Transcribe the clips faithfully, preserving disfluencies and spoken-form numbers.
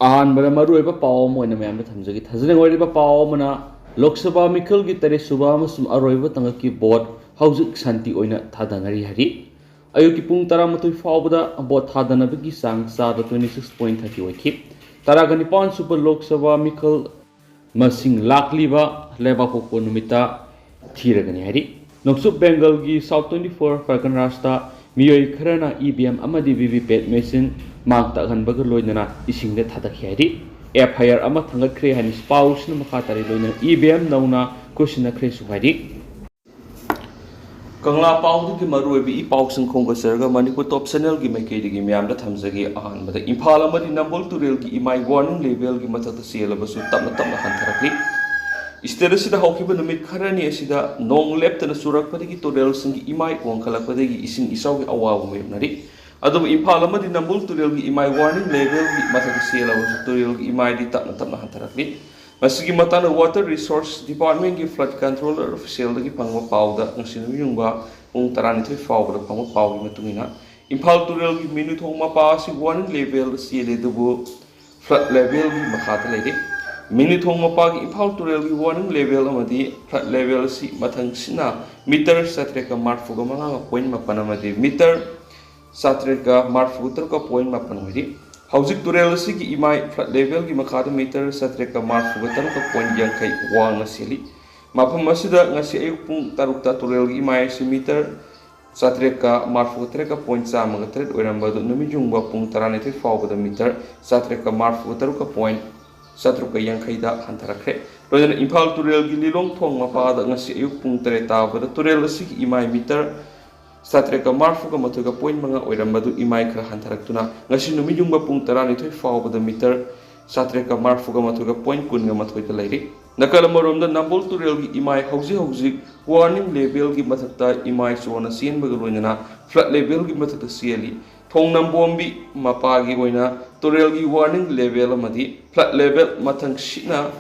ꯑꯍꯥꯟꯕꯗ ꯃꯔꯨꯑꯣꯏꯕ ꯄꯥꯎ ꯑꯃ ꯑꯣꯏꯅ ꯃꯌꯥꯝꯗ ꯊꯝꯖꯒꯦ꯫ ꯊꯥꯖꯅꯤꯡꯉꯥꯏ ꯑꯣꯏꯔꯤꯕ ꯄꯥꯎ ꯑꯃꯅ, ꯂꯣꯛ ꯁꯚꯥ ꯃꯤꯈꯜꯒꯤ ꯇꯔꯦꯠ ꯁꯨꯕ ꯑꯃꯁꯨꯡ ꯑꯔꯣꯏꯕ ꯇꯥꯡꯀꯛꯀꯤ ꯚꯣꯠ ꯍꯧꯖꯤꯛ ꯁꯥꯟꯇꯤ ꯑꯣꯏꯅ ꯊꯥꯗꯅꯔꯤ ꯍꯥꯏꯔꯤ꯫ ꯑꯌꯨꯛꯀꯤ ꯄꯨꯡ ꯇꯔꯥꯃꯥꯊꯣꯏ ꯐꯥꯎꯕꯗ ꯚꯣꯠ ꯊꯥꯗꯅꯕꯒꯤ ꯆꯥꯡ ꯆꯥꯗ twenty six point thirty ꯑꯣꯏꯈꯤ꯫ ꯇꯔꯥꯒ ꯅꯤꯄꯥꯟ ꯁꯨꯕ ꯂꯣꯛ ꯁꯚꯥ ꯃꯤꯈꯜ ꯃꯁꯤꯡ ꯂꯥꯛꯂꯤꯕ ꯂꯩꯕꯥꯛꯄꯣꯛꯄ ꯅꯨꯃꯤꯠꯇ ꯊꯤꯔꯒꯅꯤ ꯍꯥꯏꯔꯤ꯫ ꯅꯣꯡꯆꯨꯞ ꯕꯦꯡꯒꯜꯒꯤ South twenty four Pargana ꯔꯥꯖꯇ ꯃꯤꯑꯣꯏ ꯈꯔꯅ E V M ꯑꯃꯗꯤ V V P A T machine ꯃꯥꯡ ꯇꯥꯛꯍꯟꯕꯒ ꯂꯣꯏꯅꯅ ꯏꯁꯤꯡꯗ ꯊꯥꯗꯈꯤ ꯍꯥꯏꯔꯤ꯫ F I R ꯑꯃ ꯊꯥꯡꯒꯠꯈ꯭ꯔꯦ ꯍꯥꯏꯅ ꯄꯥꯎꯁꯤꯅ ꯃꯈꯥ ꯇꯥꯔꯤ꯫ ꯂꯣꯏꯅꯅ E V M ꯅꯧꯅ ꯈꯨꯠꯁꯤꯟꯅꯈ꯭ꯔꯦꯁꯨ ꯍꯥꯏꯔꯤ꯫ ꯀꯪꯂꯥ ꯄꯥꯎꯗꯒꯤ ꯃꯔꯨꯑꯣꯏꯕ ꯏ ꯄꯥꯎꯁꯤꯡ ꯈꯣꯝꯒꯠꯆꯔꯒ ꯃꯅꯤꯄꯨꯔ ꯇꯣꯞ ꯆꯦꯅꯦꯜꯒꯤ ꯃꯥꯏꯀꯩꯗꯒꯤ ꯃꯌꯥꯝꯗ ꯊꯝꯖꯒꯦ꯫ ꯑꯍꯥꯟꯕꯗ, ꯏꯝꯐꯥꯜ ꯑꯃꯗꯤ ꯅꯝꯕꯨꯜ ꯇꯨꯔꯦꯜꯒꯤ ꯏꯃꯥꯏ warning levelꯒꯤ ꯃꯊꯛꯇ ꯆꯦꯜꯂꯕꯁꯨ ꯇꯞꯅ ꯇꯞꯅ ꯍꯟꯊꯔꯛꯂꯤ꯫ ꯁ꯭ꯇꯦꯠ ꯑꯁꯤꯗ ꯍꯧꯈꯤꯕ ꯅꯨꯃꯤꯠ ꯈꯔꯅꯤ ꯑꯁꯤꯗ ꯅꯣꯡ ꯂꯦꯞꯇꯅ ꯆꯨꯔꯛꯄꯗꯒꯤ ꯇꯨꯔꯦꯜꯁꯤꯡꯒꯤ ꯏꯃꯥꯏ ꯋꯥꯡꯈꯠꯂꯛꯄꯗꯒꯤ ꯏꯁꯤꯡ ꯏꯆꯥꯎꯒꯤ ꯑꯋꯥꯕ ꯃꯥꯌꯣꯛꯅꯔꯤ꯫ ꯑꯗꯨꯕꯨ ꯏꯝꯐꯥꯜ ꯑꯃꯗꯤ ꯅꯝꯕꯨꯜ ꯇꯨꯔꯦꯜꯒꯤ ꯏꯃꯥꯏ warning levelꯒꯤ ꯃꯊꯛꯇ ꯆꯦꯜꯂꯕꯁꯨ ꯇꯨꯔꯦꯜꯒꯤ ꯏꯃꯥꯏꯗꯤ ꯇꯞꯅ ꯇꯞꯅ ꯍꯟꯊꯔꯛꯂꯤ꯫ ꯃꯁꯤꯒꯤ ꯃꯇꯥꯡꯗ Water Resource Departmentꯀꯤ flood controller officialꯗꯒꯤ ꯐꯪꯕ ꯄꯥꯎꯗ ꯉꯁꯤ ꯅꯨꯃꯤꯠ ꯌꯨꯡꯕ ꯄꯨꯡ ꯇꯔꯥꯅꯤꯊꯣꯏ ꯐꯥꯎꯕꯗ ꯐꯪꯕ ꯄꯥꯎꯒꯤ ꯃꯇꯨꯡ ꯏꯟꯅ, ꯏꯝꯐꯥꯜ ꯇꯨꯔꯦꯜꯒꯤ ꯃꯤꯅꯨꯊꯣꯡ ꯃꯄꯥ ꯑꯁꯤ warning levelꯗ ꯆꯦꯜꯂꯤ, ꯑꯗꯨꯕꯨ flood levelꯒꯤ ꯃꯈꯥꯗ ꯂꯩꯔꯤ꯫ ꯃꯤꯅꯨꯊꯣꯡ ꯃꯄꯥꯒꯤ ꯏꯝꯐꯥꯜ ꯇꯨꯔꯦꯜꯒꯤ warning level ꯑꯃꯗꯤ flood level ꯑꯁꯤ ꯃꯊꯪꯁꯤꯠꯅ meter ꯆꯥꯇ꯭ꯔꯦꯠꯀ ꯃꯔꯐꯨꯒ ꯃꯉꯥꯒ point ꯃꯥꯄꯟ ꯑꯃꯗꯤ meter ꯆꯥꯇ꯭ꯔꯦꯠꯀ ꯃꯔꯐꯨ ꯇꯔꯨꯛꯀ point ꯃꯥꯄꯟ ꯑꯣꯏꯔꯤ꯫ ꯍꯧꯖꯤꯛ ꯇꯨꯔꯦꯜ ꯑꯁꯤꯒꯤ ꯏꯃꯥꯏ flood levelꯒꯤ ꯃꯈꯥꯗ meter ꯆꯥꯇ꯭ꯔꯦꯠꯀ ꯃꯔꯐꯨꯒ ꯇꯔꯨꯛꯀ point ꯌꯥꯡꯈꯩ ꯋꯥꯡꯅ ꯆꯦꯜꯂꯤ꯫ ꯃꯐꯝ ꯑꯁꯤꯗ ꯉꯁꯤ ꯑꯌꯨꯛ ꯄꯨꯡ ꯇꯔꯨꯛꯇ ꯇꯨꯔꯦꯜꯒꯤ ꯏꯃꯥꯏ ꯑꯁꯤ meter ꯆꯥꯇ꯭ꯔꯦꯠꯀ ꯃꯔꯐꯨ ꯇꯔꯦꯠꯀ point ꯆꯥꯝꯃꯒ ꯇꯔꯦꯠ ꯑꯣꯏꯔꯝꯕ ꯑꯗꯨ ꯅꯨꯃꯤꯠ ꯌꯨꯡꯕ ꯄꯨꯡ ꯇꯔꯥꯅꯤꯊꯣꯏ ꯐꯥꯎꯕꯗ meter ꯆꯥꯇ꯭ꯔꯦꯠꯀ ꯃꯔꯐꯨ ꯇꯔꯨꯛꯀ point ꯆꯥꯇ꯭ꯔꯨꯛꯀ ꯌꯥꯡꯈꯩꯗ ꯍꯟꯊꯔꯛꯈ꯭ꯔꯦ꯫ ꯂꯣꯏꯅꯅ ꯏꯝꯐꯥꯜ ꯇꯨꯔꯦꯜꯒꯤ ꯂꯤꯂꯣꯡ ꯊꯣꯡ ꯃꯄꯥꯗ ꯉꯁꯤ ꯑꯌꯨꯛ ꯄꯨꯡ ꯇꯔꯦꯠ ꯇꯥꯕꯗ ꯇꯨꯔꯦꯜ ꯑꯁꯤꯒꯤ ꯏꯃꯥꯏ meter ꯆꯥꯇ꯭ꯔꯦꯠꯀ ꯃꯔꯐꯨꯒ ꯃꯥꯊꯣꯏꯒ point ꯃꯉꯥ ꯑꯣꯏꯔꯝꯕꯗꯨ ꯏꯃꯥꯏ ꯈꯔ ꯍꯟꯊꯔꯛꯇꯨꯅ ꯉꯁꯤ ꯅꯨꯃꯤꯠ ꯌꯨꯡꯕ ꯄꯨꯡ ꯇꯔꯥꯅꯤꯊꯣꯏ ꯐꯥꯎꯕꯗ meter ꯆꯥꯇ꯭ꯔꯦꯠꯀ ꯃꯔꯐꯨꯒ ꯃꯥꯊꯣꯏꯒ point ꯀꯨꯟꯒ ꯃꯥꯊꯣꯏꯗ ꯂꯩꯔꯤ꯫ ꯅꯥꯀꯜ ꯑꯃꯔꯣꯝꯗ ꯅꯝꯕꯣꯜ ꯇꯨꯔꯦꯜꯒꯤ ꯏꯃꯥꯏ ꯍꯧꯖꯤꯛ ꯍꯧꯖꯤꯛ warning levelꯒꯤ ꯃꯊꯛꯇ ꯏꯃꯥꯏ ꯆꯣꯟꯅ ꯆꯦꯟꯕꯒ ꯂꯣꯏꯅꯅ flood levelꯒꯤ ꯃꯊꯛꯇ ꯆꯦꯜꯂꯤ꯫ ꯊꯣꯡ ꯅꯝꯕꯣꯝꯕꯤ ꯃꯄꯥꯒꯤ ꯑꯣꯏꯅ ꯇꯨꯔꯦꯜꯒꯤ warning level ꯑꯃꯗꯤ flood level ꯃꯊꯪꯁꯤꯠꯅ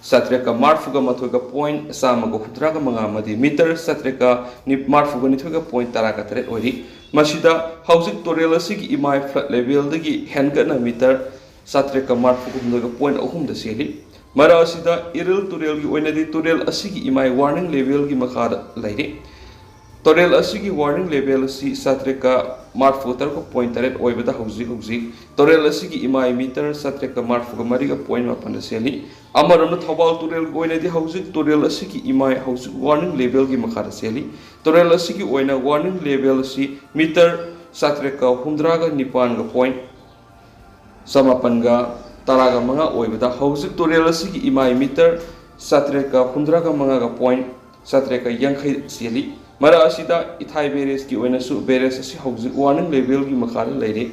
ꯆꯥꯇ꯭ꯔꯦꯠꯀ ꯃꯔꯐꯨꯒ ꯃꯥꯊꯣꯏꯒ point ꯆꯥꯝꯃꯒ ꯍꯨꯝꯗ꯭ꯔꯥꯒ ꯃꯉꯥ ꯑꯃꯗꯤ meter ꯆꯥꯇ꯭ꯔꯦꯠꯀ ꯅꯤ-, ꯃꯔꯐꯨꯒ ꯅꯤꯊꯣꯏꯒ point ꯇꯔꯥꯒ ꯇꯔꯦꯠ ꯑꯣꯏꯔꯤ꯫ ꯃꯁꯤꯗ ꯍꯧꯖꯤꯛ ꯇꯨꯔꯦꯜ ꯑꯁꯤꯒꯤ ꯏꯃꯥꯏ flood levelꯗꯒꯤ ꯍꯦꯟꯒꯠꯅ meter ꯆꯥꯇ꯭ꯔꯦꯠꯀ ꯃꯔꯤꯐꯨ ꯍꯨꯝꯗꯣꯏꯒ ꯄꯣꯏꯟ ꯑꯍꯨꯝꯗ ꯆꯦꯜꯂꯤ꯫ ꯃꯔꯛ ꯑꯁꯤꯗ ꯏꯔꯤꯜ ꯇꯨꯔꯦꯜꯒꯤ ꯑꯣꯏꯅꯗꯤ ꯇꯨꯔꯦꯜ ꯑꯁꯤꯒꯤ ꯏꯃꯥꯏ ꯋꯥꯔꯅꯤꯡ ꯂꯦꯚꯦꯜꯒꯤ ꯃꯈꯥꯗ ꯂꯩꯔꯤ꯫ ꯇꯨꯔꯦꯜ ꯑꯁꯤꯒꯤ ꯋꯥꯔꯅꯤꯡ ꯂꯦꯚꯦꯜ ꯑꯁꯤ ꯆꯥꯇ꯭ꯔꯦꯠꯀ ꯃꯔꯤꯐꯨ ꯇꯔꯨꯛ ꯄꯣꯏꯟ ꯇꯔꯦꯠ ꯑꯣꯏꯕꯗ ꯍꯧꯖꯤꯛ ꯍꯧꯖꯤꯛ ꯇꯨꯔꯦꯜ ꯑꯁꯤꯒꯤ ꯏꯃꯥꯏ ꯃꯤꯇꯔ ꯆꯥꯇ꯭ꯔꯦꯠꯀ ꯃꯔꯤꯐꯨꯒ ꯃꯔꯤꯒ ꯄꯣꯏꯟ ꯃꯥꯄꯟꯗ ꯆꯦꯜꯂꯤ꯫ ꯑꯃꯔꯣꯝꯗ ꯊꯧꯕꯥꯜ ꯇꯨꯔꯦꯜꯒꯤ ꯑꯣꯏꯅꯗꯤ ꯍꯧꯖꯤꯛ ꯇꯨꯔꯦꯜ ꯑꯁꯤꯒꯤ ꯏꯃꯥꯏ ꯍꯧꯖꯤꯛ ꯋꯥꯔꯅꯤꯡ ꯂꯦꯚꯦꯜꯒꯤ ꯃꯈꯥꯗ ꯆꯦꯜꯂꯤ꯫ ꯇꯨꯔꯦꯜ ꯑꯁꯤꯒꯤ ꯑꯣꯏꯅ ꯋꯥꯔꯅꯤꯡ ꯂꯦꯚꯦꯜ ꯑꯁꯤ ꯃꯤꯇꯔ ꯆꯥꯇ꯭ꯔꯦꯠꯀ ꯍꯨꯝꯗ꯭ꯔꯥꯒ ꯅꯤꯄꯥꯟꯒ ꯄꯣꯏꯟ ꯆꯃꯥꯄꯟꯒ ꯇꯔꯥꯒ ꯃꯉꯥ ꯑꯣꯏꯕꯗ ꯍꯧꯖꯤꯛ ꯇꯨꯔꯦꯜ ꯑꯁꯤꯒꯤ ꯏꯃꯥꯏ ꯃꯤꯇꯔ ꯆꯥꯇ꯭ꯔꯦꯠꯀ ꯍꯨꯝꯗ꯭ꯔꯥꯒ ꯃꯉꯥꯒ ꯄꯣꯏꯟ ꯆꯥꯇ꯭ꯔꯦꯠꯀ ꯌꯥꯡꯈꯩ ꯆꯦꯜꯂꯤ꯫ ꯃꯔꯛ ꯑꯁꯤꯗ ꯏꯊꯥꯏ ꯕꯦꯔꯦꯖꯀꯤ ꯑꯣꯏꯅꯁꯨ ꯕꯦꯔꯦꯖ ꯑꯁꯤ ꯍꯧꯖꯤꯛ ꯋꯥꯔꯅꯤꯡ ꯂꯦꯚꯦꯜꯒꯤ ꯃꯈꯥꯗ ꯂꯩꯔꯤ꯫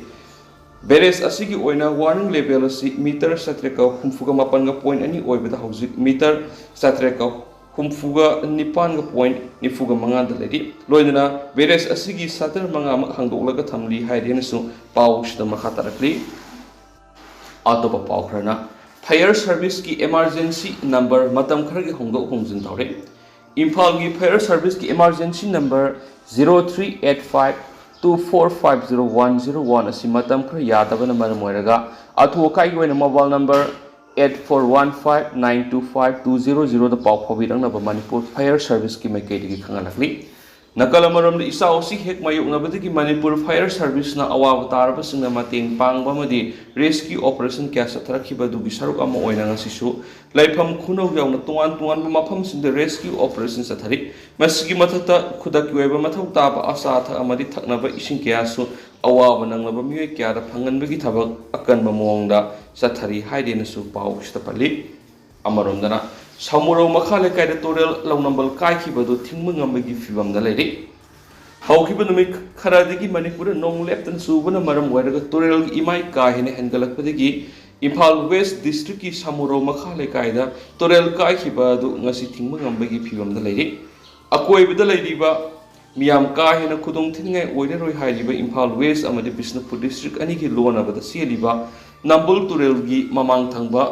ꯕꯦꯔꯦꯖ ꯑꯁꯤꯒꯤ ꯑꯣꯏꯅ ꯋꯥꯔꯅꯤꯡ ꯂꯦꯚꯦꯜ ꯑꯁꯤ ꯃꯤꯇꯔ ꯆꯥꯇ꯭ꯔꯦꯠꯀ ꯍꯨꯝꯐꯨꯒ ꯃꯥꯄꯟꯒ ꯄꯣꯏꯟ ꯑꯅꯤ ꯑꯣꯏꯕꯗ ꯍꯧꯖꯤꯛ ꯃꯤꯇꯔ ꯆꯥꯇ꯭ꯔꯦꯠꯀ ꯍꯨꯝꯐꯨꯒ ꯅꯤꯄꯥꯟꯒ ꯄꯣꯏꯟ ꯅꯤꯐꯨꯒ ꯃꯉꯥꯗ ꯂꯩꯔꯤ꯫ ꯂꯣꯏꯅꯅ ꯕꯦꯔꯦꯖ ꯑꯁꯤꯒꯤ ꯁꯇꯔ ꯃꯉꯥꯃꯛ ꯍꯥꯡꯗꯣꯛꯂꯒ ꯊꯝꯂꯤ ꯍꯥꯏꯔꯦꯅꯁꯨ ꯄꯥꯎ ꯑꯁꯤꯗ ꯃꯈꯥ ꯇꯥꯔꯛꯂꯤ꯫ ꯑꯇꯣꯞꯄ ꯄꯥꯎ ꯈꯔꯅ, ꯐꯥꯌꯔ ꯁꯔꯚꯤꯁꯀꯤ ꯏꯃꯥꯔꯖꯦꯟꯁꯤ ꯅꯝꯕꯔ ꯃꯇꯝ ꯈꯔꯒꯤ ꯍꯣꯡꯗꯣꯛ ꯍꯣꯡꯖꯤꯟ ꯇꯧꯔꯦ꯫ ꯏꯝꯐꯥꯜꯒꯤ ꯐꯥꯌꯔ ꯁꯔꯚꯤꯁꯀꯤ emergency number zero three eight five two four five zero one zero one ꯑꯁꯤ ꯃꯇꯝ ꯈꯔ ꯌꯥꯗꯕꯅ ꯃꯔꯝ ꯑꯣꯏꯔꯒ ꯑꯊꯨ ꯑꯀꯥꯏꯒꯤ ꯑꯣꯏꯅ mobile number eight four one five nine two five two zero ꯖꯤꯔꯣꯗ ꯄꯥꯎ ꯐꯥꯎꯕꯤꯔꯛꯅꯕ ꯃꯅꯤꯄꯨꯔ ꯐꯥꯌꯔ ꯁꯔꯚꯤꯁꯀꯤ ꯃꯥꯏꯀꯩꯗꯒꯤ ꯈꯪꯍꯜꯂꯛꯂꯤ꯫ ꯅꯥꯀꯜ ꯑꯃꯔꯣꯝꯗ, ꯏꯆꯥꯎ ꯑꯁꯤ ꯍꯦꯛ ꯃꯥꯌꯣꯛꯅꯕꯗꯒꯤ ꯃꯅꯤꯄꯨꯔ ꯐꯥꯌꯔ ꯁꯔꯚꯤꯁꯅ ꯑꯋꯥꯕ ꯇꯥꯔꯕꯁꯤꯡꯅ ꯃꯇꯦꯡ ꯄꯥꯡꯕ ꯑꯃꯗꯤ ꯔꯦꯁꯀ꯭ꯌꯨ ꯑꯣꯄꯔꯦꯁꯟ ꯀꯌꯥ ꯆꯠꯊꯔꯛꯈꯤꯕ ꯑꯗꯨꯒꯤ ꯁꯔꯨꯛ ꯑꯃ ꯑꯣꯏꯅ ꯉꯁꯤꯁꯨ ꯂꯩꯐꯝ ꯈꯨꯅꯧ ꯌꯥꯎꯅ ꯇꯣꯉꯥꯟ ꯇꯣꯉꯥꯟꯕ ꯃꯐꯝꯁꯤꯡꯗ ꯔꯦꯁꯀ꯭ꯌꯨ ꯑꯣꯄꯔꯦꯁꯟ ꯆꯠꯊꯔꯤ꯫ ꯃꯁꯤꯒꯤ ꯃꯊꯛꯇ ꯈꯨꯗꯛꯀꯤ ꯑꯣꯏꯕ ꯃꯊꯧ ꯇꯥꯕ ꯑꯆꯥ ꯑꯊꯛ ꯑꯃꯗꯤ ꯊꯛꯅꯕ ꯏꯁꯤꯡ ꯀꯌꯥꯁꯨ ꯑꯋꯥꯕ ꯅꯪꯂꯕ ꯃꯤꯑꯣꯏ ꯀꯌꯥꯗ ꯐꯪꯍꯟꯕꯒꯤ ꯊꯕꯛ ꯑꯀꯟꯕ ꯃꯑꯣꯡꯗ ꯆꯠꯊꯔꯤ ꯍꯥꯏꯗꯦꯅꯁꯨ ꯄꯥꯎ ꯑꯁꯤꯗ ꯄꯜꯂꯤ꯫ ꯑꯃꯔꯣꯝꯗꯅ, ꯁꯥꯃꯨꯔꯧ ꯃꯈꯥ ꯂꯩꯀꯥꯏꯗ ꯇꯨꯔꯦꯜ ꯂꯧꯅꯝꯕꯜ ꯀꯥꯏꯈꯤꯕ ꯑꯗꯨ ꯊꯤꯡꯕ ꯉꯝꯕꯒꯤ ꯐꯤꯕꯝꯗ ꯂꯩꯔꯤ꯫ ꯍꯧꯈꯤꯕ ꯅꯨꯃꯤꯠ ꯈꯔꯗꯒꯤ ꯃꯅꯤꯄꯨꯔꯗ ꯅꯣꯡ ꯂꯦꯞꯇꯅ ꯆꯨꯕꯅ ꯃꯔꯝ ꯑꯣꯏꯔꯒ ꯇꯨꯔꯦꯜꯒꯤ ꯏꯃꯥꯏ ꯀꯥ ꯍꯦꯟꯅ ꯍꯦꯟꯒꯠꯂꯛꯄꯗꯒꯤ ꯏꯝꯐꯥꯜ ꯋꯦꯁ ꯗꯤꯁꯇ꯭ꯔꯤꯛꯀꯤ ꯁꯥꯃꯨꯔꯧ ꯃꯈꯥ ꯂꯩꯀꯥꯏꯗ ꯇꯨꯔꯦꯜ ꯀꯥꯏꯈꯤꯕ ꯑꯗꯨ ꯉꯁꯤ ꯊꯤꯡꯕ ꯉꯝꯕꯒꯤ ꯐꯤꯕꯝꯗ ꯂꯩꯔꯤ꯫ ꯑꯀꯣꯏꯕꯗ ꯂꯩꯔꯤꯕ ꯃꯤꯌꯥꯝ ꯀꯥ ꯍꯦꯟꯅ ꯈꯨꯗꯣꯡ ꯊꯤꯅꯤꯡꯉꯥꯏ ꯑꯣꯏꯔꯔꯣꯏ ꯍꯥꯏꯔꯤꯕ ꯏꯝꯐꯥꯜ ꯋꯦꯁ ꯑꯃꯗꯤ ꯕꯤꯁꯅꯨꯄꯨꯔ ꯗꯤꯁꯇ꯭ꯔꯤꯛ ꯑꯅꯤꯒꯤ ꯂꯣꯟꯅꯕꯗ ꯆꯦꯜꯂꯤꯕ ꯅꯝꯕꯨꯜ ꯇꯨꯔꯦꯜꯒꯤ ꯃꯃꯥꯡ ꯊꯪꯕ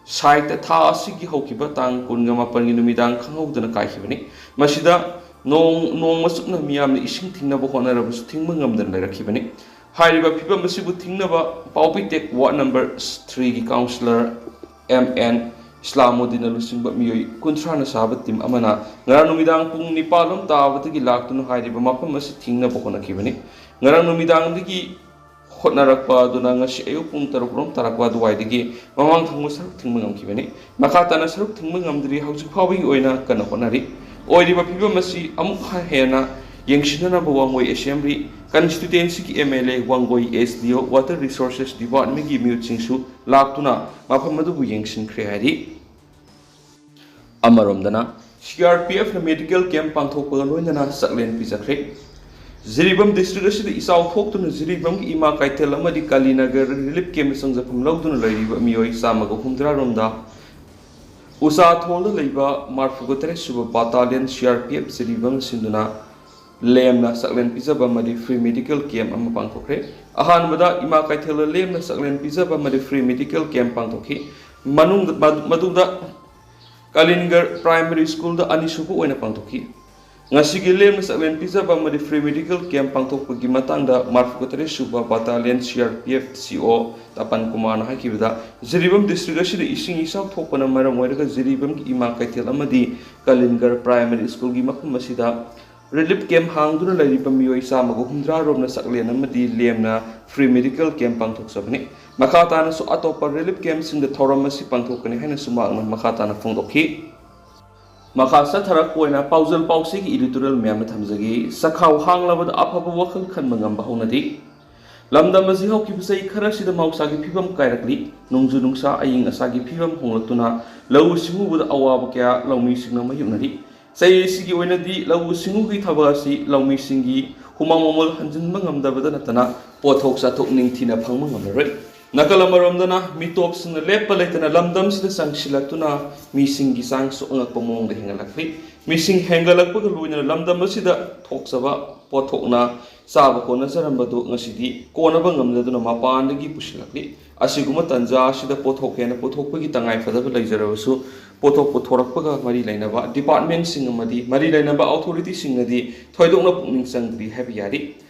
ꯁꯥꯏꯠꯇ ꯊꯥ ꯑꯁꯤꯒꯤ ꯍꯧꯈꯤꯕ ꯇꯥꯡ ꯀꯨꯟꯒ ꯃꯥꯄꯟꯒꯤ ꯅꯨꯃꯤꯗꯥꯡ ꯈꯪꯍꯧꯗꯅ ꯀꯥꯏꯈꯤꯕꯅꯤ꯫ ꯃꯁꯤꯗ ꯅꯣꯡ, ꯅꯣꯡ ꯃꯆꯨꯞꯅ ꯃꯤꯌꯥꯝꯅ ꯏꯁꯤꯡ ꯊꯤꯡꯅꯕ ꯍꯣꯠꯅꯔꯕꯁꯨ ꯊꯤꯡꯕ ꯉꯝꯗꯅ ꯂꯩꯔꯛꯈꯤꯕꯅꯤ꯫ ꯍꯥꯏꯔꯤꯕ ꯐꯤꯕꯝ ꯑꯁꯤꯕꯨ ꯊꯤꯡꯅꯕ ꯄꯥꯎꯄꯤꯇꯦꯛ ꯋꯥꯔꯗ ꯅꯝꯕꯔ ꯊ꯭ꯔꯤꯒꯤ ꯀꯥꯎꯟꯁꯤꯂꯔ ꯑꯦꯝ ꯑꯦꯟ ꯏꯁꯂꯥꯃꯨꯗꯤꯟꯅ ꯂꯨꯆꯤꯡꯕ ꯃꯤꯑꯣꯏ ꯀꯨꯟꯊ꯭ꯔꯥꯅ ꯁꯥꯕ ꯇꯤꯝ ꯑꯃꯅ ꯉꯔꯥꯡ ꯅꯨꯃꯤꯗꯥꯡ ꯄꯨꯡ ꯅꯤꯄꯥꯜ ꯂꯣꯝ ꯇꯥꯕꯗꯒꯤ ꯂꯥꯛꯇꯨꯅ ꯍꯥꯏꯔꯤꯕ ꯃꯐꯝ ꯑꯁꯤ ꯊꯤꯡꯅꯕ ꯍꯣꯠꯅꯈꯤꯕꯅꯤ꯫ ꯉꯔꯥꯡ ꯅꯨꯃꯤꯗꯥꯡꯗꯒꯤ ꯍꯣꯠꯅꯔꯛꯄ ꯑꯗꯨꯅ ꯉꯁꯤ ꯑꯌꯨꯛ ꯄꯨꯡ ꯇꯔꯨꯛ ꯂꯣꯝ ꯇꯥꯔꯛꯄ ꯑꯗꯨꯋꯥꯏꯗꯒꯤ ꯃꯃꯥꯡ ꯊꯪꯕ ꯁꯔꯨꯛ ꯊꯤꯡꯕ ꯉꯝꯈꯤꯕꯅꯤ꯫ ꯃꯈꯥ ꯇꯥꯅ ꯁꯔꯨꯛ ꯊꯤꯡꯕ ꯉꯝꯗ꯭ꯔꯤ꯫ ꯍꯧꯖꯤꯛ ꯐꯥꯎꯕꯒꯤ ꯑꯣꯏꯅ ꯀꯟꯅ ꯍꯣꯠꯅꯔꯤ꯫ ꯑꯣꯏꯔꯤꯕ ꯐꯤꯕꯝ ꯑꯁꯤ ꯑꯃꯨꯛ ꯍꯦꯟꯅ ꯌꯦꯡꯁꯤꯟꯅꯅꯕ ꯋꯥꯡꯒꯣꯏ ꯑꯦꯁꯦꯝꯕ꯭ꯂꯤ ꯀꯟꯁꯇꯤꯇ꯭ꯋꯦꯟꯁꯤꯒꯤ M L A, Wangoi S D O, water resources ꯗꯤꯄꯥꯔꯠꯃꯦꯟꯒꯤ ꯃꯤꯑꯣꯏꯁꯤꯡꯁꯨ ꯂꯥꯛꯇꯨꯅ ꯃꯐꯝ ꯑꯗꯨꯕꯨ ꯌꯦꯡꯁꯤꯟꯈ꯭ꯔꯦ ꯍꯥꯏꯔꯤ꯫ ꯑꯃꯔꯣꯝꯗꯅ, ꯁꯤ ꯑꯥꯔ ꯄꯤ ꯑꯦꯐꯅ ꯃꯦꯗꯤꯀꯦꯜ ꯀꯦꯝꯞ ꯄꯥꯡꯊꯣꯛꯄꯒ ꯂꯣꯏꯅꯅ ꯆꯥꯛꯂꯦꯟ ꯄꯤꯖꯈ꯭ꯔꯦ꯫ ꯖꯤꯔꯤꯕꯥꯝ ꯗꯤꯁꯇ꯭ꯔꯤꯛ ꯑꯁꯤꯗ ꯏꯆꯥꯎ ꯊꯣꯛꯇꯨꯅ ꯖꯤꯔꯤꯕꯥꯝꯒꯤ ꯏꯃꯥ ꯀꯩꯊꯦꯜ ꯑꯃꯗꯤ ꯀꯥꯂꯤꯅꯒꯔ ꯔꯤꯂꯤꯐ ꯀꯦꯝꯞꯇ ꯆꯪꯖꯐꯝ ꯂꯧꯗꯨꯅ ꯂꯩꯔꯤꯕ ꯃꯤꯑꯣꯏ ꯆꯥꯝꯃꯒ ꯍꯨꯝꯗ꯭ꯔꯥ ꯔꯣꯝꯗ ꯎꯆꯥꯊꯣꯜꯗ ꯂꯩꯕ ꯃꯔꯐꯨꯒ ꯇꯔꯦꯠ ꯁꯨꯕ ꯕꯥꯇꯥꯂꯤꯌꯟ ꯁꯤ ꯑꯥꯔ ꯄꯤ ꯑꯦꯐ ꯖꯤꯔꯤꯕꯥꯝ ꯁꯤꯟꯗꯨꯅ ꯂꯦꯝꯅ ꯆꯥꯛꯂꯦꯟ ꯄꯤꯖꯕ ꯑꯃꯗꯤ ꯐ꯭ꯔꯤ ꯃꯦꯗꯤꯀꯦꯜ ꯀꯦꯝꯞ ꯑꯃ ꯄꯥꯡꯊꯣꯛꯈ꯭ꯔꯦ꯫ ꯑꯍꯥꯟꯕꯗ ꯏꯃꯥ ꯀꯩꯊꯦꯜꯗ ꯂꯦꯝꯅ ꯆꯥꯛꯂꯦꯟ ꯄꯤꯖꯕ ꯑꯃꯗꯤ ꯐ꯭ꯔꯤ ꯃꯦꯗꯤꯀꯦꯜ ꯀꯦꯝꯞ ꯄꯥꯡꯊꯣꯛꯈꯤ꯫ ꯃꯅꯨꯡꯗ, ꯃꯗꯨ-, ꯃꯗꯨꯗ ꯀꯥꯂꯤꯟꯒꯔ ꯄ꯭ꯔꯥꯏꯃꯔꯤ ꯁ꯭ꯀꯨꯜꯗ ꯑꯅꯤꯁꯨꯕ ꯑꯣꯏꯅ ꯄꯥꯡꯊꯣꯛꯈꯤ꯫ ꯉꯁꯤꯒꯤ ꯂꯦꯝꯅ ꯆꯥꯛꯂꯦꯟ ꯄꯤꯖꯕ ꯑꯃꯗꯤ ꯐ꯭ꯔꯤ ꯃꯦꯗꯤꯀꯦꯜ ꯀꯦꯝꯞ ꯄꯥꯡꯊꯣꯛꯄꯒꯤ ꯃꯇꯥꯡꯗ ꯃꯔꯐꯨꯒ ꯇꯔꯦꯠ ꯁꯨꯕ ꯕꯥꯇꯥꯂꯤꯌꯟ ꯁꯤ ꯑꯥꯔ ꯄꯤ ꯑꯦꯐ ꯁꯤ ꯑꯣ ꯇꯄꯟ ꯀꯨꯃꯥꯔꯅ ꯍꯥꯏꯈꯤꯕꯗ, ꯖꯤꯔꯤꯕꯥꯝ ꯗꯤꯁꯇ꯭ꯔꯤꯛ ꯑꯁꯤꯗ ꯏꯁꯤꯡ ꯏꯆꯥꯎ ꯊꯣꯛꯄꯅ ꯃꯔꯝ ꯑꯣꯏꯔꯒ ꯖꯤꯔꯤꯕꯥꯝꯒꯤ ꯏꯃꯥ ꯀꯩꯊꯦꯜ ꯑꯃꯗꯤ ꯀꯥꯂꯤꯟꯒꯔ ꯄ꯭ꯔꯥꯏꯃꯔꯤ ꯁ꯭ꯀꯨꯜꯒꯤ ꯃꯐꯝ ꯑꯁꯤꯗ ꯔꯤꯂꯤꯐ ꯀꯦꯝꯞ ꯍꯥꯡꯗꯨꯅ ꯂꯩꯔꯤꯕ ꯃꯤꯑꯣꯏ ꯆꯥꯝꯃꯒ ꯍꯨꯝꯗ꯭ꯔꯥ ꯔꯣꯝꯅ ꯆꯥꯛꯂꯦꯟ ꯑꯃꯗꯤ ꯂꯦꯝꯅ ꯐ꯭ꯔꯤ ꯃꯦꯗꯤꯀꯦꯜ ꯀꯦꯝꯞ ꯄꯥꯡꯊꯣꯛꯆꯕꯅꯤ꯫ ꯃꯈꯥ ꯇꯥꯅꯁꯨ ꯑꯇꯣꯞꯄ ꯔꯤꯂꯤꯐ ꯀꯦꯝꯞꯁꯤꯡꯗ ꯊꯧꯔꯝ ꯑꯁꯤ ꯄꯥꯡꯊꯣꯛꯀꯅꯤ ꯍꯥꯏꯅꯁꯨ ꯃꯍꯥꯛꯅ ꯃꯈꯥ ꯇꯥꯅ ꯐꯣꯡꯗꯣꯛꯈꯤ꯫ ꯃꯈꯥ ꯆꯠꯊꯔꯛꯄ ꯑꯣꯏꯅ ꯄꯥꯎꯖꯦꯜ ꯄꯥꯎꯆꯦꯒꯤ editorial ꯃꯌꯥꯝꯅ ꯊꯝꯖꯒꯦ꯫ ꯆꯈꯥꯎ ꯍꯥꯡꯂꯕꯗ ꯑꯐꯕ ꯋꯥꯈꯜ ꯈꯟꯕ ꯉꯝꯕ ꯍꯧꯅꯗꯦ꯫ ꯂꯝꯗꯝ ꯑꯁꯤ ꯍꯧꯈꯤꯕ ꯆꯍꯤ ꯈꯔꯁꯤꯗ ꯃꯍꯧꯁꯥꯒꯤ ꯐꯤꯕꯝ ꯀꯥꯏꯔꯛꯂꯤ꯫ ꯅꯣꯡꯖꯨ ꯅꯨꯡꯁꯥ ꯑꯏꯪ ꯑꯁꯥꯒꯤ ꯐꯤꯕꯝ ꯍꯣꯡꯂꯛꯇꯨꯅ ꯂꯧꯎ ꯁꯤꯡꯎꯕꯗ ꯑꯋꯥꯕ ꯀꯌꯥ ꯂꯧꯃꯤꯁꯤꯡꯅ ꯃꯥꯌꯣꯛꯅꯔꯤ꯫ ꯆꯍꯤ ꯑꯁꯤꯒꯤ ꯑꯣꯏꯅꯗꯤ ꯂꯧꯎ ꯁꯤꯡꯎꯒꯤ ꯊꯕꯛ ꯑꯁꯤ ꯂꯧꯃꯤꯁꯤꯡꯒꯤ ꯍꯨꯃꯥꯡ ꯃꯃꯜ ꯍꯟꯖꯤꯟꯕ ꯉꯝꯗꯕꯗ ꯅꯠꯇꯅ ꯄꯣꯠꯊꯣꯛ ꯆꯥꯊꯣꯛ ꯅꯤꯡꯊꯤꯅ ꯐꯪꯕ ꯉꯝꯂꯔꯣꯏ꯫ ꯅꯥꯀꯜ ꯑꯃꯔꯣꯝꯗꯅ ꯃꯤꯇꯣꯞꯁꯤꯡꯅ ꯂꯦꯞꯄ ꯂꯩꯇꯅ ꯂꯝꯗꯝꯁꯤꯗ ꯆꯪꯁꯤꯜꯂꯛꯇꯨꯅ ꯃꯤꯁꯤꯡꯒꯤ ꯆꯥꯡꯁꯨ ꯑꯉꯛꯄ ꯃꯑꯣꯡꯗ ꯍꯦꯟꯒꯠꯂꯛꯂꯤ꯫ ꯃꯤꯁꯤꯡ ꯍꯦꯟꯒꯠꯂꯛꯄꯒ ꯂꯣꯏꯅꯅ ꯂꯝꯗꯝ ꯑꯁꯤꯗ ꯊꯣꯛꯆꯕ ꯄꯣꯠꯊꯣꯛꯅ ꯆꯥꯕ ꯀꯣꯟꯅꯖꯔꯝꯕꯗꯨ ꯉꯁꯤꯗꯤ ꯀꯣꯟꯅꯕ ꯉꯝꯂꯗꯨꯅ ꯃꯄꯥꯟꯗꯒꯤ ꯄꯨꯁꯤꯜꯂꯛꯂꯤ꯫ ꯑꯁꯤꯒꯨꯝꯕ ꯇꯥꯟꯖꯥ ꯑꯁꯤꯗ ꯄꯣꯠꯊꯣꯛ ꯍꯦꯟꯅ ꯄꯨꯊꯣꯛꯄꯒꯤ ꯇꯉꯥꯏꯐꯗꯕ ꯂꯩꯖꯔꯕꯁꯨ, ꯄꯣꯠꯊꯣꯛ ꯄꯨꯊꯣꯔꯛꯄꯒ ꯃꯔꯤ ꯂꯩꯅꯕ ꯗꯤꯄꯥꯔꯠꯃꯦꯟꯁꯤꯡ ꯑꯃꯗꯤ ꯃꯔꯤ ꯂꯩꯅꯕ ꯑꯣꯊꯣꯔꯤꯇꯤꯁꯤꯡꯅꯗꯤ ꯊꯣꯏꯗꯣꯛꯅ ꯄꯨꯛꯅꯤꯡ ꯆꯪꯗ꯭ꯔꯤ ꯍꯥꯏꯕ ꯌꯥꯔꯤ꯫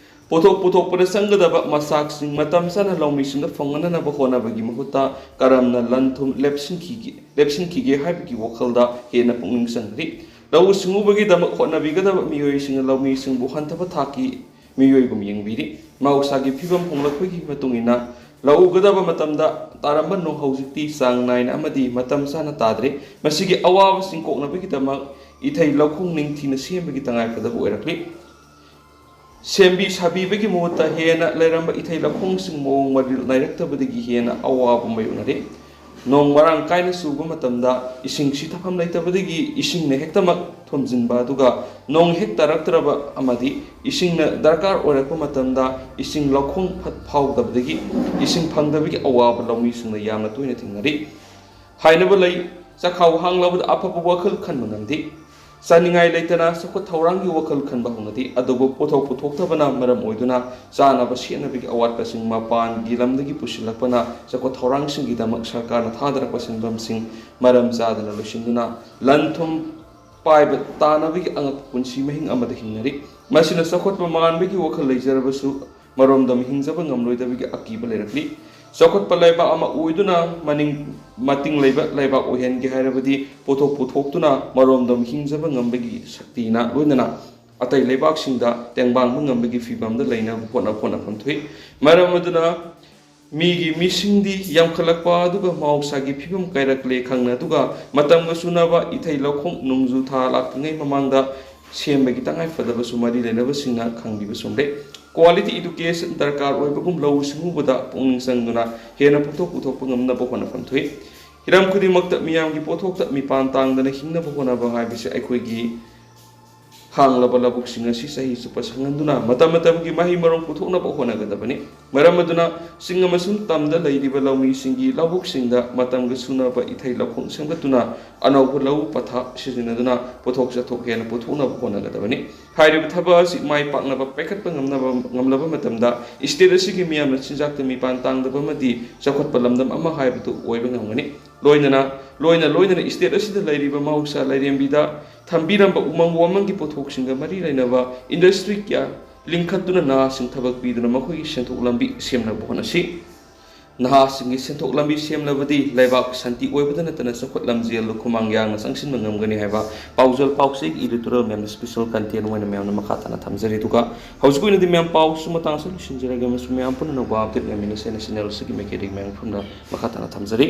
ꯄꯣꯠꯊꯣꯛ ꯄꯨꯊꯣꯛꯄꯗ ꯆꯪꯒꯗꯕ ꯃꯆꯥꯛꯁꯤꯡ ꯃꯇꯝ ꯆꯥꯅ ꯂꯧꯃꯤꯁꯤꯡꯗ ꯐꯪꯍꯟꯅꯅꯕ ꯍꯣꯠꯅꯕꯒꯤ ꯃꯍꯨꯠꯇ ꯀꯔꯝꯅ ꯂꯟ ꯊꯨꯝ ꯂꯦꯞꯁꯤꯟꯈꯤꯒꯦ, ꯂꯦꯞꯁꯤꯟꯈꯤꯒꯦ ꯍꯥꯏꯕꯒꯤ ꯋꯥꯈꯜꯗ ꯍꯦꯟꯅ ꯄꯨꯛꯅꯤꯡ ꯆꯪꯗ꯭ꯔꯤ꯫ ꯂꯧꯎ ꯁꯤꯡꯎꯕꯒꯤꯗꯃꯛ ꯍꯣꯠꯅꯕꯤꯒꯗꯕ ꯃꯤꯑꯣꯏꯁꯤꯡꯅ ꯂꯧꯃꯤꯁꯤꯡꯕꯨ ꯍꯟꯊꯕ ꯊꯥꯛꯀꯤ ꯃꯤꯑꯣꯏꯒꯨꯝ ꯌꯦꯡꯕꯤꯔꯤ꯫ ꯃꯍꯧꯁꯥꯒꯤ ꯐꯤꯕꯝ ꯍꯣꯡꯂꯛꯄꯒꯤ ꯃꯇꯨꯡ ꯏꯟꯅ ꯂꯧ ꯎꯒꯗꯕ ꯃꯇꯝꯗ ꯇꯥꯔꯝꯕ ꯅꯣꯡ ꯍꯧꯖꯤꯛꯇꯤ ꯆꯥꯡ ꯅꯥꯏꯅ ꯑꯃꯗꯤ ꯃꯇꯝ ꯆꯥꯅ ꯇꯥꯗ꯭ꯔꯦ꯫ ꯃꯁꯤꯒꯤ ꯑꯋꯥꯕꯁꯤꯡ ꯀꯣꯛꯅꯕꯒꯤꯗꯃꯛ ꯏꯊꯩ ꯂꯧꯈꯣꯡ ꯅꯤꯡꯊꯤꯅ ꯁꯦꯝꯕꯒꯤ ꯇꯉꯥꯏꯐꯗꯕ ꯑꯣꯏꯔꯛꯂꯤ꯫ ꯁꯦꯝꯕꯤ ꯁꯥꯕꯤꯕꯒꯤ ꯃꯍꯨꯠꯇ ꯍꯦꯟꯅ ꯂꯩꯔꯝꯕ ꯏꯊꯩ ꯂꯧꯈꯣꯡꯁꯤꯡ ꯃꯑꯣꯡ ꯃꯔꯤꯜ ꯅꯥꯏꯔꯛꯇꯕꯗꯒꯤ ꯍꯦꯟꯅ ꯑꯋꯥꯕ ꯃꯥꯌꯣꯛꯅꯔꯦ꯫ ꯅꯣꯡ ꯃꯔꯥꯡ ꯀꯥꯏꯅ ꯆꯨꯕ ꯃꯇꯝꯗ ꯏꯁꯤꯡ ꯁꯤꯊꯐꯝ ꯂꯩꯇꯕꯗꯒꯤ ꯏꯁꯤꯡꯅ ꯍꯦꯛꯇꯃꯛ ꯊꯨꯝꯖꯤꯟꯕ, ꯑꯗꯨꯒ ꯅꯣꯡ ꯍꯦꯛ ꯇꯥꯔꯛꯇ꯭ꯔꯕ ꯑꯃꯗꯤ ꯏꯁꯤꯡꯅ ꯗꯔꯀꯥꯔ ꯑꯣꯏꯔꯛꯄ ꯃꯇꯝꯗ ꯏꯁꯤꯡ ꯂꯧꯈꯣꯡ ꯐꯠ-, ꯐꯥꯎꯗꯕꯗꯒꯤ ꯏꯁꯤꯡ ꯐꯪꯗꯕꯒꯤ ꯑꯋꯥꯕ ꯂꯧꯃꯤꯁꯤꯡꯅ ꯌꯥꯝꯅ ꯇꯣꯏꯅ ꯊꯦꯡꯅꯔꯤ꯫ ꯍꯥꯏꯅꯕ ꯂꯩ, "ꯆꯈꯥꯎ ꯍꯥꯡꯂꯕꯗ ꯑꯐꯕ ꯋꯥꯈꯜ ꯈꯟꯕ ꯉꯝꯗꯦ"꯫ ꯆꯥꯅꯤꯡꯉꯥꯏ ꯂꯩꯇꯅ ꯆꯥꯎꯈꯠ ꯊꯧꯔꯥꯡꯒꯤ ꯋꯥꯈꯜ ꯈꯟꯕ ꯍꯧꯅꯗꯦ, ꯑꯗꯨꯕꯨ ꯄꯣꯠꯊꯣꯛ ꯄꯨꯊꯣꯛꯇꯕꯅ ꯃꯔꯝ ꯑꯣꯏꯗꯨꯅ ꯆꯥꯅꯕ ꯁꯦꯠꯅꯕꯒꯤ ꯑꯋꯥꯠꯄꯁꯤꯡ ꯃꯄꯥꯟꯒꯤ ꯂꯝꯗꯒꯤ ꯄꯨꯁꯤꯜꯂꯛꯄꯅ ꯆꯥꯎꯈꯠ ꯊꯧꯔꯥꯡꯁꯤꯡꯒꯤꯗꯃꯛ ꯁꯔꯀꯥꯔꯅ ꯊꯥꯗꯔꯛꯄ ꯁꯦꯟꯐꯝꯁꯤꯡ ꯃꯔꯝ ꯆꯥꯗꯅ ꯂꯣꯏꯁꯤꯟꯗꯨꯅ ꯂꯟ ꯊꯨꯝ ꯄꯥꯏꯕ ꯇꯥꯅꯕꯒꯤ ꯑꯉꯛꯄ ꯄꯨꯟꯁꯤ ꯃꯍꯤꯡ ꯑꯃꯗ ꯍꯤꯡꯅꯔꯤ꯫ ꯃꯁꯤꯅ ꯆꯥꯎꯈꯠꯄ ꯃꯥꯟꯕꯒꯤ ꯋꯥꯈꯜ ꯂꯩꯖꯔꯕꯁꯨ ꯃꯔꯣꯝꯗꯣꯝ ꯍꯤꯡꯖꯕ ꯉꯝꯂꯣꯏꯗꯕꯒꯤ ꯑꯀꯤꯕ ꯂꯩꯔꯛꯂꯤ꯫ ꯆꯥꯎꯈꯠꯄ ꯂꯩꯕꯥꯛ ꯑꯃ ꯑꯣꯏꯗꯨꯅ ꯃꯅꯤꯡ ꯃꯇꯤꯡ ꯂꯩꯕ ꯂꯩꯕꯥꯛ ꯑꯣꯏꯍꯟꯒꯦ ꯍꯥꯏꯔꯕꯗꯤ ꯄꯣꯠꯊꯣꯛ ꯄꯨꯊꯣꯛꯇꯨꯅ ꯃꯔꯣꯝꯗꯣꯝ ꯍꯤꯡꯖꯕ ꯉꯝꯕꯒꯤ ꯁꯛꯇꯤꯅ ꯂꯣꯏꯅꯅ ꯑꯇꯩ ꯂꯩꯕꯥꯛꯁꯤꯡꯗ ꯇꯦꯡꯕꯥꯡꯕ ꯉꯝꯕꯒꯤ ꯐꯤꯕꯝꯗ ꯂꯩꯅꯕ ꯍꯣꯠꯅ ꯍꯣꯠꯅꯐꯝ ꯊꯣꯛꯏ꯫ ꯃꯔꯝ ꯑꯗꯨꯅ ꯃꯤꯒꯤ ꯃꯤꯁꯤꯡꯗꯤ ꯌꯥꯝꯈꯠꯂꯛꯄ ꯑꯗꯨꯒ ꯃꯍꯧꯁꯥꯒꯤ ꯐꯤꯕꯝ ꯀꯥꯏꯔꯛꯂꯦ ꯈꯪꯅ ꯑꯗꯨꯒ ꯃꯇꯝꯒ ꯆꯨꯅꯕ ꯏꯊꯩ ꯂꯧꯈꯣꯡ ꯅꯣꯡꯖꯨ ꯊꯥ ꯂꯥꯛꯇ꯭ꯔꯤꯉꯩ ꯃꯃꯥꯡꯗ ꯁꯦꯝꯕꯒꯤ ꯇꯉꯥꯏ ꯐꯗꯕꯁꯨ ꯃꯔꯤ ꯂꯩꯅꯕꯁꯤꯡꯅ ꯈꯪꯕꯤꯕ ꯆꯨꯝꯂꯦ꯫ Quality education ꯗꯔꯀꯥꯔ ꯑꯣꯏꯕꯒꯨꯝ ꯂꯧꯎ ꯁꯤꯡꯎꯕꯗ ꯄꯨꯛꯅꯤꯡ ꯆꯪꯗꯨꯅ ꯍꯦꯟꯅ ꯄꯣꯠꯊꯣꯛ ꯄꯨꯊꯣꯛꯄ ꯉꯝꯅꯕ ꯍꯣꯠꯅꯐꯝ ꯊꯣꯛꯏ꯫ ꯍꯤꯔꯝ ꯈꯨꯗꯤꯡꯃꯛꯇ ꯃꯤꯌꯥꯝꯒꯤ ꯄꯣꯠꯊꯣꯛꯇ ꯃꯤꯄꯥꯟ ꯇꯥꯡꯗꯅ ꯍꯤꯡꯅꯕ ꯍꯣꯠꯅꯕ ꯍꯥꯏꯕꯁꯤ ꯑꯩꯈꯣꯏꯒꯤ ꯍꯥꯡꯂꯕ ꯂꯧꯕꯨꯛꯁꯤꯡ ꯑꯁꯤ ꯆꯍꯤ ꯆꯨꯞꯄ ꯁꯪꯍꯟꯗꯨꯅ ꯃꯇꯝ ꯃꯇꯝꯒꯤ ꯃꯍꯩ ꯃꯔꯣꯡ ꯄꯨꯊꯣꯛꯅꯕ ꯍꯣꯠꯅꯒꯗꯕꯅꯤ꯫ ꯃꯔꯝ ꯑꯗꯨꯅ ꯆꯤꯡ ꯑꯃꯁꯨꯡ ꯇꯝꯗ ꯂꯩꯔꯤꯕ ꯂꯧꯃꯤꯁꯤꯡꯒꯤ ꯂꯧꯕꯨꯛꯁꯤꯡꯗ ꯃꯇꯝꯒ ꯆꯨꯅꯕ ꯏꯊꯩ ꯂꯧꯈꯣꯡ ꯁꯦꯝꯒꯠꯇꯨꯅ ꯑꯅꯧꯕ ꯂꯧꯎ ꯄꯊꯥꯞ ꯁꯤꯖꯤꯟꯅꯗꯨꯅ ꯄꯣꯠꯊꯣꯛ ꯆꯥꯊꯣꯛ ꯍꯦꯟꯅ ꯄꯨꯊꯣꯛꯅꯕ ꯍꯣꯠꯅꯒꯗꯕꯅꯤ꯫ ꯍꯥꯏꯔꯤꯕ ꯊꯕꯛ ꯑꯁꯤ ꯃꯥꯏ ꯄꯥꯛꯅꯕ ꯄꯥꯏꯈꯠꯄ ꯉꯝꯅꯕ, ꯉꯝꯂꯕ ꯃꯇꯝꯗ state ꯑꯁꯤꯒꯤ ꯃꯤꯌꯥꯝꯅ ꯆꯤꯟꯖꯥꯛꯇ ꯃꯤꯄꯥꯟ ꯇꯥꯡꯗꯕ ꯑꯃꯗꯤ ꯆꯥꯎꯈꯠꯄ ꯂꯝꯗꯝ ꯑꯃ ꯍꯥꯏꯕꯗꯨ ꯑꯣꯏꯕ ꯉꯝꯒꯅꯤ꯫ ꯂꯣꯏꯅꯅ, ꯂꯣꯏꯅ ꯂꯣꯏꯅꯅ state ꯑꯁꯤꯗ ꯂꯩꯔꯤꯕ ꯃꯍꯧꯁꯥ ꯂꯥꯏꯔꯦꯝꯕꯤꯗ ꯊꯝꯕꯤꯔꯝꯕ ꯎꯃꯪ ꯋꯥꯃꯪꯒꯤ ꯄꯣꯠꯊꯣꯛꯁꯤꯡꯒ ꯃꯔꯤ ꯂꯩꯅꯕ industry ꯀꯌꯥ ꯂꯤꯡꯈꯠꯇꯨꯅ ꯅꯍꯥꯁꯤꯡ ꯊꯕꯛ ꯄꯤꯗꯨꯅ ꯃꯈꯣꯏꯒꯤ ꯁꯦꯟꯊꯣꯛ ꯂꯝꯕꯤ ꯁꯦꯝꯅꯕ ꯍꯣꯠꯅꯁꯤ꯫ ꯅꯍꯥꯁꯤꯡꯒꯤ ꯁꯦꯟꯊꯣꯛ ꯂꯝꯕꯤ ꯁꯦꯝꯂꯕꯗꯤ ꯂꯩꯕꯥꯛ ꯁꯥꯟꯇꯤ ꯑꯣꯏꯕꯗ ꯅꯠꯇꯅ ꯆꯥꯎꯈꯠ ꯂꯝꯖꯦꯜꯗ ꯈꯨꯃꯥꯡ ꯌꯥꯡꯅ ꯆꯪꯁꯤꯟꯕ ꯉꯝꯒꯅꯤ ꯍꯥꯏꯕ ꯄꯥꯎꯖꯦꯜ ꯄꯥꯎꯆꯦꯒꯤ editorial ꯃꯌꯥꯝꯅ special content ꯑꯣꯏꯅ ꯃꯌꯥꯝꯅ ꯃꯈꯥ ꯇꯥꯅ ꯊꯝꯖꯔꯤ꯫ ꯑꯗꯨꯒ ꯍꯧꯖꯤꯛꯀꯤ ꯑꯣꯏꯅꯗꯤ ꯃꯌꯥꯝ ꯄꯥꯎꯁꯨ ꯃꯇꯥꯡꯁꯤꯗ ꯂꯣꯏꯁꯤꯟꯖꯔꯒꯦ ꯑꯃꯁꯨꯡ ꯃꯌꯥꯝ ꯄꯨꯝꯅꯃꯛ ꯕꯥꯞ ꯇꯦꯞ ꯌꯥꯃꯤꯟꯅꯁꯦ ꯍꯥꯏꯅ channel ꯑꯁꯤꯒꯤ ꯃꯥꯏꯀꯩꯗꯒꯤ ꯃꯌꯥꯝ ꯃꯐꯝꯗ ꯃꯈꯥ ꯇꯥꯅ ꯊꯝꯖꯔꯤ꯫